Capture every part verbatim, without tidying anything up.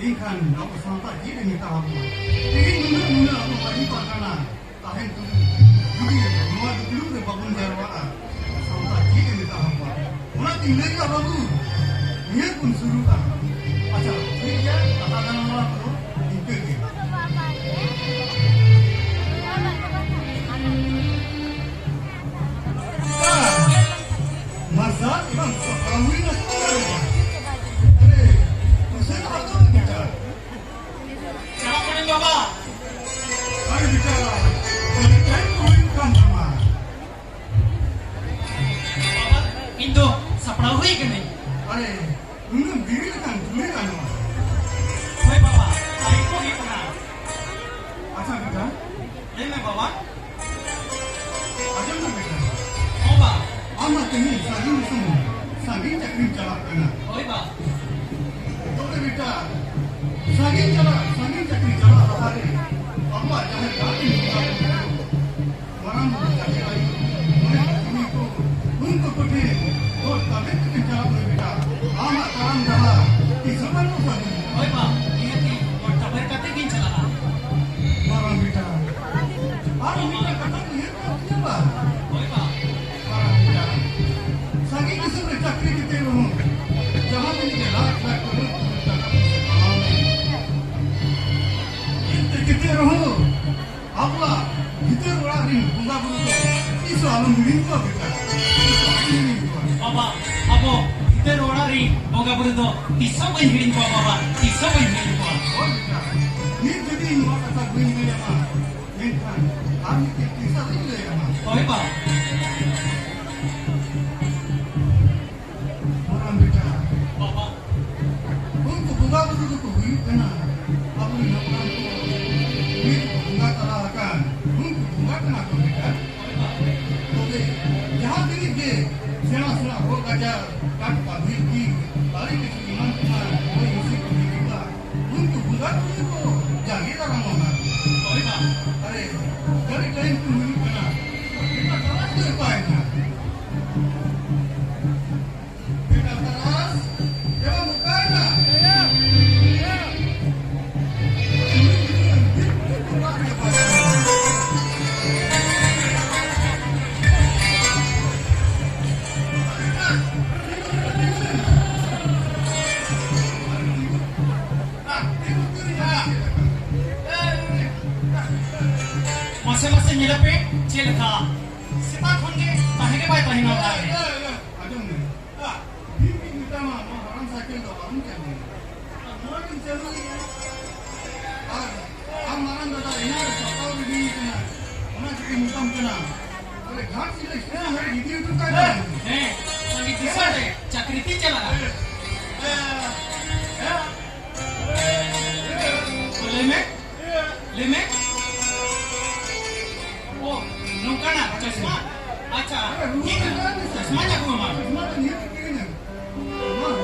ᱮᱱᱠᱷᱟᱱ ᱟᱵᱚ ᱥᱟᱶᱛᱟ ᱪᱮᱫ ᱮ ᱢᱮᱛᱟ ᱟᱵᱚᱱᱟ? ᱛᱮᱦᱮᱧ ᱱᱩᱱᱟᱹᱜ ᱱᱩᱱᱟᱹᱜ ᱟᱵᱚ ᱢᱟᱹᱡᱷᱤ ᱯᱟᱨᱜᱟᱱᱟ ᱛᱟᱦᱮᱱ ᱛᱩᱞᱩᱡ ᱡᱩᱫᱤ ᱱᱚᱣᱟ ᱫᱩᱯᱲᱩᱵ ᱨᱮ ᱵᱟᱵᱚᱱ ᱡᱟᱨᱣᱟᱜᱼᱟ, ᱥᱟᱶᱛᱟ ᱪᱮᱫ ᱮ ᱢᱮᱛᱟ ᱟᱵᱚᱱᱟ? ᱚᱱᱟᱛᱤᱧ ᱞᱟᱹᱭᱟ ᱵᱟᱹᱵᱩ, ᱱᱤᱭᱟᱹ ᱵᱚᱱ ᱥᱩᱨᱩᱜᱼᱟ᱾ ᱟᱪᱪᱷᱟ, ᱴᱷᱤᱠ ᱜᱮᱭᱟ, ᱠᱟᱛᱷᱟ ᱜᱟᱞᱢᱟᱨᱟᱣ ᱠᱚᱫᱚ ᱤᱱᱠᱟᱹ ᱜᱮ᱾ ᱢᱟᱨᱥᱟᱞ ᱮᱵᱚᱝ ᱥᱟᱯᱲᱟᱣᱤᱡ ᱱᱟᱥᱮ ᱫᱟᱲᱮᱭᱟᱜᱼᱟ᱾ ᱟᱨᱮ, ᱩᱥᱟᱹᱨᱟ ᱦᱟᱛᱟᱣ ᱢᱮ ᱵᱮᱴᱟ᱾ ᱪᱟᱞᱟᱜ ᱠᱟᱹᱱᱟᱹᱧ ᱵᱟᱵᱟ᱾ ᱟᱨᱮ ᱵᱮᱴᱟ, ᱟᱹᱰᱤ ᱴᱟᱭᱤᱢ ᱠᱚ ᱦᱩᱭᱩᱜ ᱠᱟᱱ ᱛᱟᱢᱟ᱾ ᱵᱟᱵᱟ, ᱤᱧ ᱫᱚ ᱥᱟᱯᱲᱟᱣ ᱦᱩᱭ ᱠᱟᱹᱱᱟᱹᱧ᱾ ᱟᱨᱮ, ᱩᱱᱟᱹᱜ ᱵᱤᱨᱤᱫ ᱞᱮᱠᱟᱱ ᱠᱩᱲᱤ ᱠᱟᱱᱟ᱾ ᱦᱳᱭ ᱵᱟᱵᱟ, ᱴᱟᱭᱤᱢ ᱠᱚ ᱦᱩᱭᱩᱜ ᱠᱟᱱᱟ᱾ ᱟᱪᱪᱷᱟ ᱵᱮᱴᱟ᱾ ᱞᱟᱹᱭ ᱢᱮ ᱵᱟᱵᱟ᱾ ᱟᱸᱡᱚᱢ ᱢᱮ ᱵᱮᱴᱟ᱾ ᱦᱚᱸ ᱵᱟ᱾ ᱟᱢ ᱢᱟ ᱛᱮᱦᱮᱧ ᱥᱟᱺᱜᱤᱧ ᱫᱤᱥᱚᱢ, ᱥᱟᱺᱜᱤᱧ ᱪᱟᱹᱠᱨᱤᱢ ᱪᱟᱞᱟᱜ ᱠᱟᱱᱟ᱾ ᱦᱳᱭ ᱵᱟ᱾ ᱛᱚᱵᱮ ᱵᱮᱴᱟ, ᱥᱟᱺᱜᱤᱧ ᱪᱟᱞᱟᱜ, ᱥᱟᱺᱜᱤᱧ ᱪᱟᱹᱠᱨᱤ ᱪᱟᱞᱟᱜ ᱞᱟᱦᱟᱨᱮ ᱟᱵᱚᱣᱟᱜ ᱡᱟᱦᱮᱨ ᱜᱟᱲ ᱨᱮ ᱢᱟᱨᱟᱝ ᱵᱩᱨᱩ ᱡᱟᱦᱮᱨ ᱟᱭᱳ, ᱢᱚᱬᱮ ᱠᱚ ᱛᱩᱨᱩᱭ ᱠᱚ, ᱩᱱᱠᱩ ᱠᱚᱴᱷᱮᱱ ᱜᱚᱰ ᱛᱟᱵᱮᱨ ᱠᱟᱛᱮ ᱪᱟᱞᱟᱜ ᱢᱮ ᱵᱮᱴᱟ᱾ ᱟᱢᱟᱜ ᱛᱟᱲᱟᱢ ᱰᱟᱦᱟᱨ ᱛᱤᱥ ᱦᱚᱸ ᱵᱟᱝ ᱚᱥᱟᱜᱩᱱ᱾ ᱦᱳᱭ ᱵᱟ, ᱱᱤᱦᱟᱹᱛᱤ ᱜᱚᱰ ᱛᱟᱵᱮᱨ ᱠᱟᱛᱮ ᱜᱤᱧ ᱪᱟᱞᱟᱜᱼᱟ᱾ ᱢᱟᱨᱟᱝ ᱵᱮᱴᱟ, ᱟᱨ ᱢᱤᱫᱴᱟᱝ ᱠᱟᱛᱷᱟ ᱩᱭᱦᱟᱹᱨ ᱠᱟᱜ ᱛᱤᱧᱟᱹ ᱵᱟ? ᱦᱳᱭ ᱵᱟ᱾ ᱢᱟᱨᱟᱝ ᱵᱮᱴᱟ, ᱥᱟᱺᱜᱤᱧ ᱫᱤᱥᱚᱢ ᱨᱮ ᱪᱟᱹᱠᱨᱤ ᱠᱟᱛᱮ ᱨᱮᱦᱚᱸ ᱡᱟᱦᱟᱸ ᱛᱤᱱᱟᱹᱜ ᱜᱮ ᱞᱟᱠᱷ ᱞᱟᱠᱷ ᱠᱟᱹᱣᱰᱤ ᱴᱟᱠᱟ ᱯᱩᱭᱥᱟᱹ ᱠᱟᱢᱟᱣ ᱢᱮ, ᱮᱱᱛᱮ ᱠᱟᱛᱮ ᱨᱮᱦᱚᱸ ᱟᱵᱚᱣᱟᱜ ᱵᱷᱤᱛᱟᱹᱨ ᱚᱲᱟᱜ ᱨᱤᱱ ᱵᱚᱸᱜᱟ ᱵᱩᱨᱩ ᱫᱚ ᱛᱤᱥ ᱦᱚᱸ ᱟᱞᱚᱢ ᱦᱤᱲᱤᱧ ᱠᱚᱣᱟ ᱵᱮᱴᱟ, ᱛᱤᱥ ᱦᱚᱸ ᱟᱞᱚᱢ ᱦᱤᱲᱤᱧ ᱠᱚᱣᱟ᱾ ᱵᱟᱵᱟ, ᱟᱵᱚ ᱵᱷᱤᱛᱟᱹᱨ ᱚᱲᱟᱜ ᱨᱤᱱ ᱵᱚᱸᱜᱟ ᱵᱩᱨᱩ ᱫᱚ ᱛᱤᱥ ᱦᱚᱸ ᱵᱟᱹᱧ ᱦᱤᱲᱤᱧ ᱠᱚᱣᱟ ᱵᱟᱵᱟ, ᱛᱤᱥ ᱦᱚᱸ ᱵᱟᱹᱧ ᱦᱤᱲᱤᱧ ᱠᱚᱣᱟ᱾ ᱦᱳᱭ ᱵᱮᱴᱟ, ᱱᱤᱛ ᱡᱩᱫᱤ ᱤᱧ ᱱᱚᱣᱟ ᱠᱟᱛᱷᱟ ᱵᱟᱹᱧ ᱞᱟᱹᱭ ᱟᱢᱟ, ᱢᱮᱱᱠᱷᱟᱱ ᱟᱨ ᱢᱤᱫᱴᱮᱱ ᱠᱤᱥᱥᱟ ᱫᱚᱧ ᱞᱟᱹᱭ ᱟᱢᱟ᱾ ᱦᱳᱭ ᱵᱟ᱾ ᱢᱟᱨᱟᱝ ᱵᱮᱴᱟ, ᱵᱟᱵᱟ᱾ ᱩᱱᱠᱩ ᱵᱚᱸᱜᱟ ᱵᱩᱨᱩ ᱫᱚᱠᱚ ᱦᱩᱭᱩᱜ ᱠᱟᱱᱟ ᱟᱵᱚᱨᱮᱱ ᱦᱟᱯᱲᱟᱢ ᱠᱚ, ᱩᱱᱠᱩ ᱠᱚ ᱵᱚᱸᱜᱟ ᱛᱟᱞᱟ ᱟᱠᱟᱱ, ᱩᱱᱠᱩ ᱵᱚᱸᱜᱟ ᱠᱟᱱᱟ ᱠᱚ ᱵᱮᱴᱟ᱾ ᱛᱚᱵᱮ ᱡᱟᱦᱟᱸ ᱛᱤᱱᱟᱹᱜ ᱜᱮ ᱥᱮᱬᱟ ᱥᱮᱬᱟ ᱨᱳᱜᱽ ᱟᱡᱟᱨ, ᱴᱟᱴᱠᱟ ᱵᱤᱨ ᱛᱤ, ᱵᱟᱲᱮ ᱠᱤᱪᱷᱩ ᱮᱢᱟᱱ ᱛᱮᱢᱟᱱ, ᱦᱚᱭ ᱦᱤᱸᱥᱤᱫ ᱠᱚ ᱦᱤᱡᱩᱜᱼᱟ, ᱩᱱᱠᱩ ᱵᱚᱸᱜᱟ ᱵᱩᱨᱩ ᱠᱚ ᱡᱟᱸᱜᱮ ᱫᱟᱨᱟᱢ ᱟᱢᱟ᱾ ᱦᱳᱭ ᱵᱟ᱾ ᱟᱨᱮ, ᱜᱟᱹᱰᱤ ᱴᱟᱭᱤᱢ ᱠᱚ ᱦᱩᱭᱩᱜ ᱠᱟᱱᱟ, ᱵᱮᱴᱟ ᱛᱟᱨᱟᱥ ᱫᱚ ᱚᱠᱟᱭᱮᱱᱟ? ᱵᱮᱴᱟ ᱛᱟᱨᱟᱥ, ᱮ ᱵᱟᱹᱵᱩ, ᱚᱠᱟᱭᱮᱱᱟ? ᱥᱮᱛᱟᱜ ᱠᱷᱚᱱ ᱜᱮ ᱛᱟᱦᱮᱸ ᱜᱮ ᱵᱟᱭ ᱛᱟᱦᱮᱱᱟ ᱚᱲᱟᱜ ᱨᱮ᱾ ᱟᱸᱡᱚᱢ ᱢᱮ, ᱵᱷᱤᱢ ᱤᱧ ᱢᱮᱛᱟᱢᱟ, ᱱᱚᱣᱟ ᱦᱟᱲᱟᱢ ᱥᱟᱭᱠᱮᱞ ᱫᱚ ᱵᱟᱵᱚᱱ ᱪᱟᱹᱞᱩᱭᱟ᱾ ᱟᱨ ᱱᱚᱣᱟ ᱜᱮᱢ ᱪᱟᱹᱞᱩᱭᱮᱫᱼᱟ᱾ ᱟᱨ ᱟᱢ ᱢᱟᱨᱟᱝ ᱫᱟᱫᱟ ᱮᱱᱟᱝ ᱨᱮ ᱥᱟᱯᱲᱟᱣ ᱨᱮᱰᱤ ᱠᱟᱱᱟ, ᱚᱱᱟ ᱪᱤᱠᱟᱹᱧ ᱢᱮᱛᱟᱢ ᱠᱟᱱᱟ᱾ ᱵᱚᱞᱮ ᱜᱷᱟᱴ ᱥᱤᱞᱟᱹᱭ ᱥᱮᱬᱟ ᱦᱚᱲ ᱤᱫᱤ ᱦᱚᱴᱚ ᱠᱟᱭ ᱢᱮ᱾ ᱦᱮᱸ, ᱥᱟᱸᱜᱮ ᱫᱤᱥᱚᱢ ᱨᱮ ᱪᱟᱹᱠᱨᱤ ᱛᱮ ᱪᱟᱞᱟᱜᱼᱟ᱾ ᱦᱮᱸ, ᱦᱮᱸ, ᱦᱮᱸ᱾ ᱞᱟᱹᱭ ᱢᱮ, ᱞᱟᱹᱭ ᱢᱮ᱾ ᱚ, ᱱᱚᱝᱠᱟᱱᱟᱜ ᱪᱚᱥᱢᱟ? ᱟᱪᱪᱷᱟ, ᱴᱷᱤᱠ ᱜᱮᱭᱟ᱾ ᱪᱚᱥᱢᱟᱧ ᱟᱹᱜᱩ ᱟᱢᱟ᱾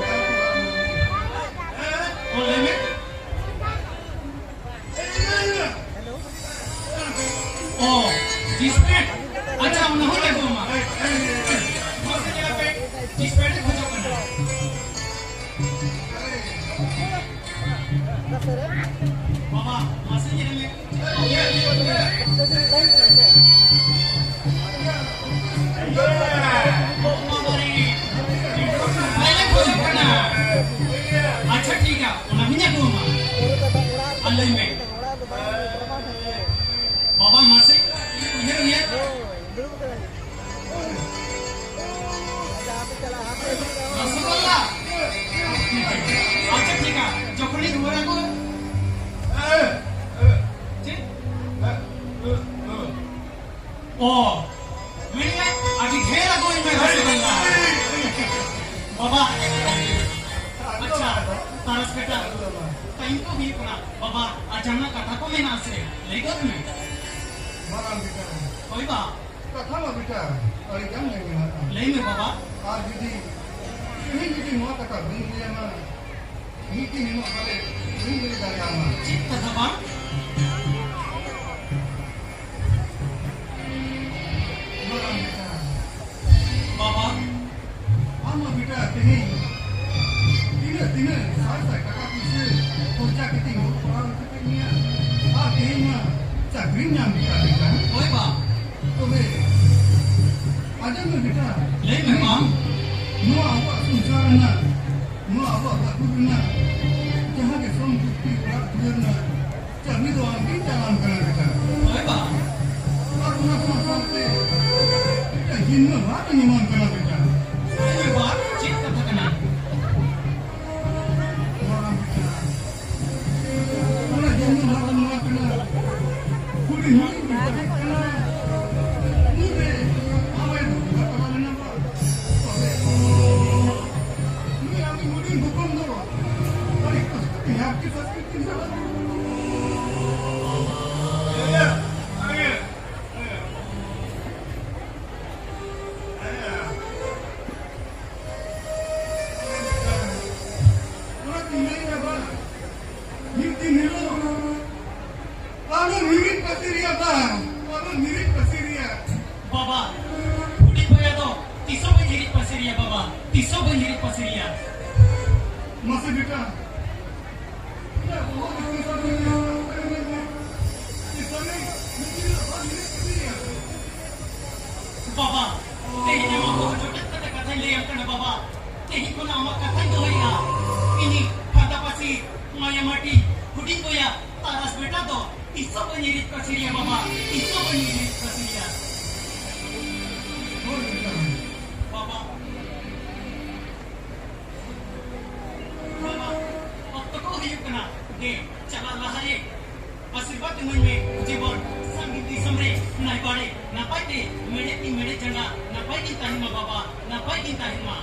ᱚ, ᱞᱟᱹᱭ ᱢᱮ᱾ ᱚ, ᱡᱤᱱᱥ ᱯᱮᱱᱴ? ᱟᱪᱪᱷᱟ, ᱚᱱᱟ ᱦᱚᱸ ᱧᱟᱢᱚᱜᱼᱟ᱾ ᱢᱟᱥᱮ ᱧᱮᱞ ᱯᱮ, ᱡᱤᱱᱥ ᱯᱮᱱᱴ ᱮ ᱠᱷᱚᱡᱚᱜ ᱠᱟᱱᱟ᱾ ᱵᱟᱵᱟ, ᱢᱟᱥᱮ ᱧᱮᱞ ᱢᱮ᱾ ᱵᱟᱵᱟ ᱨᱮ, ᱢᱳᱵᱟᱭᱤᱞ ᱮ ᱠᱷᱚᱡᱚᱜ ᱠᱟᱱᱟ᱾ ᱟᱪᱪᱷᱟ, ᱴᱷᱤᱠ ᱜᱮᱭᱟ, ᱚᱱᱟ ᱦᱚᱸᱧ ᱟᱹᱜᱩ ᱟᱢᱟ᱾ ᱟᱨ ᱞᱟᱹᱭ ᱢᱮ᱾ ᱵᱟᱵᱟ, ᱢᱟᱥᱮ ᱩᱭᱦᱟᱹᱨ, ᱩᱭᱦᱟᱹᱨ᱾ ᱨᱚᱥᱚᱜᱚᱞᱞᱟ᱾ ᱟᱪᱪᱷᱟ, ᱴᱷᱤᱠ ᱜᱮᱭᱟ, ᱡᱚᱠᱷᱚᱱᱤᱧ ᱨᱩᱣᱟᱹᱲ ᱟᱹᱜᱩ᱾ ᱪᱮᱫ? ᱚ, ᱢᱮᱱᱢᱮ, ᱟᱹᱰᱤ ᱰᱷᱮᱨ ᱟᱹᱜᱩ ᱟᱹᱧ ᱢᱮ ᱨᱚᱥᱚᱜᱚᱞᱞᱟ᱾ ᱵᱟᱵᱟ, ᱟᱪᱪᱷᱟ, ᱛᱟᱨᱟᱥ ᱵᱮᱴᱟ, ᱴᱟᱭᱤᱢ ᱠᱚ ᱦᱩᱭᱩᱜ ᱠᱟᱱᱟ᱾ ᱵᱟᱵᱟ, ᱟᱨ ᱡᱟᱦᱟᱱᱟᱜ ᱠᱟᱛᱷᱟ ᱠᱚ ᱢᱮᱱᱟᱜᱼᱟ ᱥᱮ, ᱞᱟᱹᱭ ᱜᱚᱫ ᱢᱮ᱾ ᱢᱟᱨᱟᱝ ᱵᱮᱴᱟ᱾ ᱦᱳᱭ ᱵᱟ᱾ ᱠᱟᱛᱷᱟ ᱢᱟ ᱵᱮᱴᱟ, ᱟᱹᱰᱤ ᱜᱟᱱ ᱜᱮ ᱢᱮᱱᱟᱜᱼᱟ᱾ ᱞᱟᱹᱭ ᱢᱮ ᱵᱟᱵᱟ᱾ ᱟᱨ ᱡᱩᱫᱤ, ᱛᱮᱦᱮᱧ ᱡᱩᱫᱤ ᱱᱚᱣᱟ ᱠᱟᱛᱷᱟ ᱵᱟᱹᱧ ᱞᱟᱹᱭᱟᱢᱟ, ᱢᱤᱫ ᱫᱤᱱ ᱦᱤᱞᱳᱜ ᱯᱟᱞᱮ ᱵᱟᱹᱧ ᱞᱟᱹᱭ ᱫᱟᱲᱮᱭᱟᱢᱟ᱾ ᱪᱮᱫ ᱠᱟᱛᱷᱟ ᱵᱟᱝ? ᱢᱟᱨᱟᱝ ᱵᱮᱴᱟ᱾ ᱵᱟᱵᱟ᱾ ᱟᱢ ᱢᱟ ᱵᱮᱴᱟ ᱛᱮᱦᱮᱧ ᱛᱤᱱᱟᱹᱜ, ᱛᱤᱱᱟᱹᱜ ᱥᱟᱭ ᱥᱟᱭ ᱴᱟᱠᱟ ᱯᱩᱭᱥᱟᱹ ᱠᱷᱚᱨᱪᱟ ᱠᱟᱛᱮᱧ ᱚᱞ ᱯᱟᱲᱦᱟᱣ ᱦᱚᱪᱚ ᱠᱮᱫ ᱢᱮᱭᱟ᱾ ᱟᱨ ᱛᱮᱦᱮᱧ ᱢᱟ ᱪᱟᱹᱠᱨᱤᱢ ᱧᱟᱢ ᱠᱮᱫᱟ ᱵᱮᱴᱟ᱾ ᱦᱳᱭ ᱵᱟ᱾ ᱛᱚᱵᱮ, ᱟᱸᱡᱚᱢ ᱢᱮ ᱵᱮᱴᱟ᱾ ᱞᱟᱹᱭ ᱢᱮ ᱵᱟ᱾ ᱱᱚᱣᱟ ᱟᱵᱚᱣᱟᱜ ᱥᱚᱝᱥᱟᱨ ᱨᱮᱱᱟᱜ, ᱱᱚᱣᱟ ᱟᱵᱚᱣᱟᱜ ᱟᱹᱛᱩ ᱨᱮᱱᱟᱜ ᱡᱟᱦᱟᱸ ᱜᱮ ᱥᱚᱢᱯᱚᱛᱤ, ᱚᱲᱟᱜ ᱫᱩᱣᱟᱹᱨ ᱨᱮᱱᱟᱜ ᱪᱟᱹᱵᱤ ᱫᱚ ᱟᱢ ᱜᱮᱢ ᱪᱟᱞᱟᱱ ᱠᱟᱱᱟ ᱵᱮᱴᱟ᱾ ᱦᱳᱭ ᱵᱟ᱾ ᱟᱨ ᱚᱱᱟ ᱥᱟᱶ ᱥᱟᱶᱛᱮ ᱤᱧ ᱫᱚ ᱱᱚᱣᱟ ᱫᱚᱧ ᱮᱢᱟᱢ ᱠᱟᱱᱟ ᱵᱮᱴᱟ᱾ ᱟᱨᱮ ᱵᱟᱯ, ᱪᱮᱫ ᱠᱟᱛᱷᱟ ᱠᱟᱱᱟ? ᱱᱚᱣᱟ ᱵᱮᱴᱟ, ᱚᱱᱟ ᱡᱚᱢ ᱧᱩ ᱵᱷᱟᱜᱽ ᱱᱚᱣᱟ ᱠᱟᱱᱟ᱾ ᱠᱩᱲᱤ ᱦᱚᱸ ᱵᱮᱴᱟ ᱠᱟᱱᱟ᱾ ᱩᱱᱤ ᱨᱮ ᱟᱢᱟᱭ ᱫᱚᱦᱚ ᱠᱟᱜ ᱛᱟᱵᱚᱱᱟ ᱵᱟ᱾ ᱛᱚᱵᱮ ᱩᱱᱤ ᱟᱢᱤᱡ ᱦᱩᱰᱤᱧ ᱦᱚᱯᱚᱱ ᱫᱚ ᱟᱹᱰᱤ ᱠᱚᱥᱴᱚ ᱛᱮ ᱦᱟᱨᱠᱮᱛ ᱥᱟᱥᱮᱛ ᱛᱮ ᱢᱮᱱᱟᱜᱼᱟ᱾ ᱚᱱᱟᱛᱤᱧ ᱞᱟᱹᱭᱫᱟ ᱵᱟ, ᱢᱤᱫ ᱫᱤᱱ ᱦᱤᱞᱳᱜ ᱟᱞᱚᱢ ᱦᱤᱨᱤᱡ ᱯᱟᱹᱥᱤᱨᱤᱭᱟ ᱵᱟ, ᱟᱞᱚᱢ ᱦᱤᱨᱤᱡ ᱯᱟᱹᱥᱤᱨᱤᱭᱟ᱾ ᱵᱟᱵᱟ, ᱦᱩᱰᱤᱧ ᱵᱚᱭᱦᱟ ᱫᱚ ᱛᱤᱥ ᱦᱚᱸ ᱵᱟᱹᱧ ᱦᱤᱨᱤᱡ ᱯᱟᱹᱥᱤᱨᱤᱭᱟ ᱵᱟᱵᱟ, ᱛᱤᱥ ᱦᱚᱸ ᱵᱟᱹᱧ ᱦᱤᱨᱤᱡ ᱯᱟᱹᱥᱤᱨᱤᱭᱟ᱾ ᱢᱟᱥᱮ ᱵᱮᱴᱟ, ᱤᱧᱟᱹᱜ ᱵᱚᱦᱚᱜ ᱨᱮ ᱛᱤᱥ ᱦᱚᱸ ᱵᱟᱹᱧ ᱦᱤᱨᱤᱡ ᱯᱟᱹᱥᱤᱨᱤᱭᱟ᱾ ᱵᱟᱵᱟ, ᱛᱮᱦᱮᱧ ᱟᱢᱟᱜ ᱵᱚᱦᱚᱜ ᱡᱚᱴᱮᱫ ᱠᱟᱛᱮ ᱠᱟᱛᱷᱟᱧ ᱞᱟᱹᱭᱟᱢ ᱠᱟᱱᱟ ᱵᱟᱵᱟ᱾ ᱛᱮᱦᱮᱧ ᱠᱷᱚᱱᱟᱜ ᱟᱢᱟᱜ ᱠᱟᱛᱷᱟᱧ ᱫᱚᱦᱚᱭᱮᱫᱼᱟ᱾ ᱤᱧᱤᱡ ᱯᱷᱟᱫᱟ ᱯᱟᱹᱥᱤ ᱢᱟᱭᱟᱢ ᱦᱟᱹᱴᱤᱧ ᱦᱩᱰᱤᱧ ᱵᱚᱭᱦᱟ ᱛᱟᱨᱟᱥ ᱵᱮᱴᱟ ᱫᱚ ᱛᱤᱥ ᱦᱚᱸ ᱵᱟᱹᱧ ᱦᱤᱨᱤᱡ ᱯᱟᱹᱥᱤᱨᱤᱭᱟ ᱵᱟᱵᱟ, ᱛᱤᱥ ᱦᱚᱸ ᱵᱟᱹᱧ ᱦᱤᱨᱤᱡ ᱯᱟᱹᱥᱤᱨᱤᱭᱟ᱾ ᱵᱟᱵᱟ, ᱵᱟᱵᱟ, ᱚᱠᱛᱚ ᱠᱚ ᱦᱩᱭᱩᱜ ᱠᱟᱱᱟ᱾ ᱫᱮ, ᱪᱟᱞᱟᱜ ᱞᱟᱦᱟᱨᱮ ᱟᱥᱤᱨᱵᱟᱫᱽ ᱤᱢᱟᱹᱧ ᱢᱮ᱾ ᱡᱮᱢᱚᱱ ᱥᱟᱺᱜᱤᱧ ᱫᱤᱥᱚᱢ ᱨᱮ ᱱᱟᱭ ᱵᱟᱲᱮ ᱱᱟᱯᱟᱭ ᱛᱮ ᱢᱮᱬᱦᱮᱫ ᱛᱤ ᱢᱮᱬᱦᱮᱫ ᱡᱟᱸᱜᱟ ᱱᱟᱯᱟᱭ ᱜᱤᱧ ᱛᱟᱦᱮᱱ ᱢᱟ ᱵᱟᱵᱟ, ᱱᱟᱯᱟᱭ ᱜᱤᱧ ᱛᱟᱦᱮᱱ ᱢᱟ᱾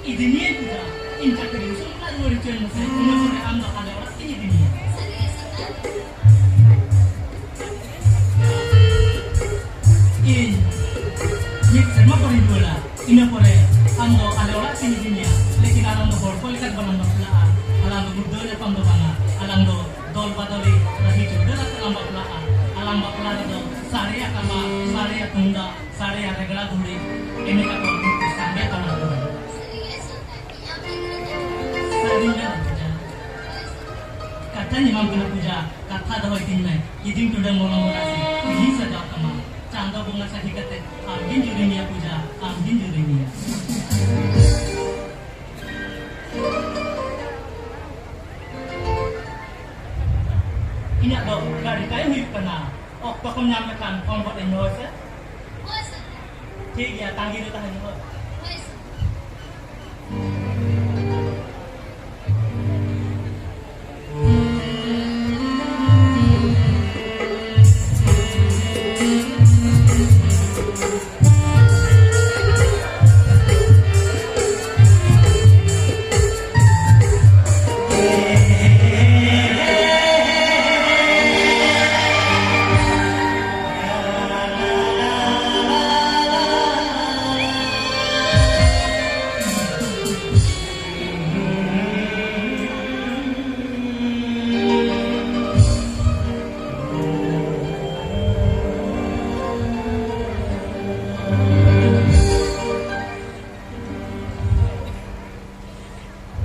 ᱤᱫᱤ ᱢᱮᱭᱟ ᱯᱩᱡᱟ, ᱤᱧ ᱪᱟᱹᱠᱨᱤ ᱩᱥᱩᱞ ᱠᱟᱜ ᱨᱩᱣᱟᱹᱲ ᱦᱚᱪᱚᱧ ᱢᱮᱥᱮ, ᱤᱱᱟᱹ ᱯᱚᱨᱮ ᱟᱢ ᱫᱚ ᱟᱞᱮ ᱚᱲᱟᱜ ᱛᱤᱧ ᱤᱫᱤ ᱢᱮᱭᱟ᱾ ᱤᱧ ᱢᱤᱫ ᱥᱮᱨᱢᱟ ᱯᱚᱨᱮᱧ ᱨᱩᱣᱟᱹᱲᱟ, ᱤᱱᱟᱹ ᱯᱚᱨᱮ ᱟᱢ ᱫᱚ ᱟᱞᱮ ᱚᱲᱟᱜ ᱛᱤᱧ ᱤᱫᱤ ᱢᱮᱭᱟ, ᱞᱮᱠᱤᱱ ᱟᱞᱟᱝ ᱫᱚ ᱦᱚᱲ ᱠᱚ ᱞᱮᱠᱟ ᱫᱚ ᱵᱟᱞᱟᱝ ᱵᱟᱯᱞᱟᱜᱼᱟ, ᱟᱞᱟᱝ ᱫᱚ ᱜᱩᱲᱫᱟᱹᱣ ᱧᱟᱯᱟᱢ ᱫᱚ ᱵᱟᱝᱟ, ᱟᱞᱟᱝ ᱫᱚ ᱫᱚᱞ ᱵᱟᱫᱚᱞᱤ ᱨᱟᱹᱦᱤ ᱪᱩᱲᱫᱟᱹ ᱠᱟᱛᱮ ᱞᱟᱝ ᱵᱟᱯᱞᱟᱜᱼᱟ᱾ ᱟᱞᱟᱝ ᱵᱟᱯᱞᱟ ᱨᱮᱫᱚ ᱥᱟᱰᱮᱭᱟ ᱴᱟᱢᱟᱠ, ᱥᱟᱰᱮᱭᱟ ᱛᱩᱢᱫᱟᱜ, ᱥᱟᱰᱮᱭᱟ ᱨᱮᱜᱽᱲᱟ ᱜᱷᱩᱲᱤ, ᱮᱱᱮᱡ ᱟᱠᱚ ᱥᱟᱸᱜᱮ ᱠᱚᱲᱟ ᱠᱩᱲᱤ᱾ ᱥᱟᱹᱨᱤᱧ ᱢᱮᱱᱟ ᱯᱩᱡᱟ, ᱠᱟᱛᱷᱟᱧ ᱮᱢᱟᱢ ᱠᱟᱱᱟ ᱯᱩᱡᱟ, ᱠᱟᱛᱷᱟ ᱫᱚᱦᱚᱭ ᱛᱤᱧ ᱢᱮ, ᱤᱫᱤᱢ ᱴᱩᱰᱟᱹᱝ ᱢᱚᱞᱚᱝ ᱜᱚᱫᱟ ᱥᱮ, ᱤᱧᱤᱧ ᱥᱟᱡᱟᱣ ᱛᱟᱢᱟ᱾ ᱪᱟᱸᱫᱚ ᱵᱚᱸᱜᱟ ᱥᱟᱹᱠᱷᱤ ᱠᱟᱛᱮ ᱟᱢᱜᱤᱧ ᱡᱩᱨᱤ ᱢᱮᱭᱟ ᱯᱩᱡᱟ, ᱟᱢᱜᱤᱧ ᱡᱩᱨᱤ ᱢᱮᱭᱟ᱾ ᱤᱧᱟᱹᱜ ᱫᱚ ᱜᱟᱹᱰᱤ ᱛᱟᱭ ᱦᱩᱭᱩᱜ ᱠᱟᱱᱟ, ᱚᱠᱛᱚ ᱠᱚᱢ ᱧᱟᱢ ᱞᱮᱠᱷᱟᱱ ᱯᱷᱳᱱ ᱜᱚᱫ ᱟᱹᱧ ᱢᱮ ᱦᱳᱭ ᱥᱮ᱾ ᱦᱳᱭ ᱥᱟᱨ᱾ ᱴᱷᱤᱠ ᱜᱮᱭᱟ, ᱛᱟᱺᱜᱤ ᱨᱮ ᱛᱟᱦᱮᱱ ᱢᱮ ᱦᱳᱭ᱾ ᱦᱳᱭ ᱥᱟᱨ᱾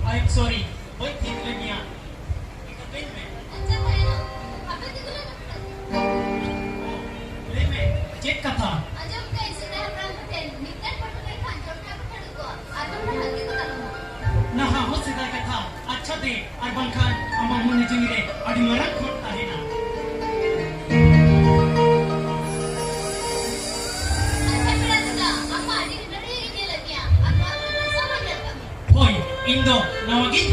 I am sorry, ᱵᱟᱹᱧ ᱴᱷᱤᱠ ᱞᱮᱫ ᱢᱮᱭᱟ᱾ ᱤᱠᱟᱹ ᱠᱟᱹᱧ ᱢᱮ᱾ ᱟᱪᱪᱷᱟ ᱛᱟᱭᱱᱚᱢ, ᱟᱯᱮ ᱛᱮᱜᱮ ᱞᱮ ᱨᱚᱯᱚᱲᱟ᱾ ᱚ, ᱞᱟᱹᱭ ᱢᱮ, ᱪᱮᱫ ᱠᱟᱛᱷᱟ? ᱟᱸᱡᱚᱢ ᱠᱟᱹᱧ ᱥᱮᱫᱟᱭ ᱦᱟᱯᱲᱟᱢ ᱠᱚᱴᱷᱮᱱ ᱢᱤᱫᱴᱟᱝ ᱯᱟᱹᱴᱩ ᱞᱮᱱᱠᱷᱟᱱ ᱡᱚᱴᱠᱟ ᱠᱚ ᱯᱷᱟᱹᱲᱩ ᱠᱚᱣᱟ, ᱟᱨ ᱵᱟᱝᱠᱷᱟᱱ ᱦᱟᱹᱛᱤ ᱠᱚ ᱛᱟᱞᱚᱢᱟ᱾ ᱱᱟᱦᱟᱜ ᱦᱚᱸ ᱥᱮᱫᱟᱭ ᱠᱟᱛᱷᱟ᱾ ᱟᱪᱪᱷᱟ ᱫᱮ, ᱟᱨ ᱵᱟᱝᱠᱷᱟᱱ ᱟᱢᱟᱜ ᱢᱚᱱᱮ ᱡᱤᱣᱤ ᱨᱮ ᱟᱹᱰᱤ ᱢᱟᱨᱟᱝ ᱠᱷᱚᱴ ᱛᱟᱦᱮᱱᱟ᱾ ᱟᱪᱪᱷᱟ ᱯᱮᱲᱟ ᱫᱟᱫᱟ, ᱟᱢ ᱢᱟ ᱟᱹᱰᱤ ᱦᱟᱹᱱᱟᱹᱲᱤᱭᱟᱹ ᱜᱤᱧ ᱧᱮᱞᱮᱫ ᱢᱮᱭᱟ, ᱟᱨ ᱱᱚᱣᱟ ᱠᱚᱨᱮ ᱛᱤᱥ ᱦᱚᱸ ᱵᱟᱹᱧ ᱧᱮᱞ ᱠᱟᱜ ᱢᱮᱭᱟ᱾ ᱦᱳᱭ, ᱤᱧ ᱫᱚ ᱱᱟᱣᱟ ᱜᱤᱧ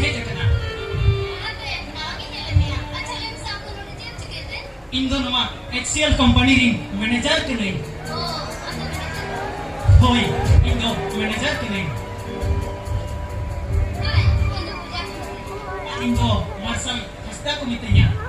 ᱤᱧ ᱫᱚ ᱱᱚᱣᱟ ᱮᱭᱤᱪ ᱥᱤ ᱮᱞ ᱠᱳᱢᱯᱟᱱᱤ ᱨᱤᱱ ᱢᱮᱱᱮᱡᱟᱨ ᱠᱟᱹᱱᱟᱹᱧ᱾ ᱦᱳᱭ, ᱤᱧ ᱫᱚ ᱢᱮᱱᱮᱡᱟᱨ ᱠᱟᱹᱱᱟᱹᱧ᱾ ᱤᱧ ᱫᱚ ᱢᱟᱨᱥᱟᱞ ᱦᱟᱸᱥᱫᱟ ᱠᱚ ᱢᱤᱛᱟᱹᱧᱟ᱾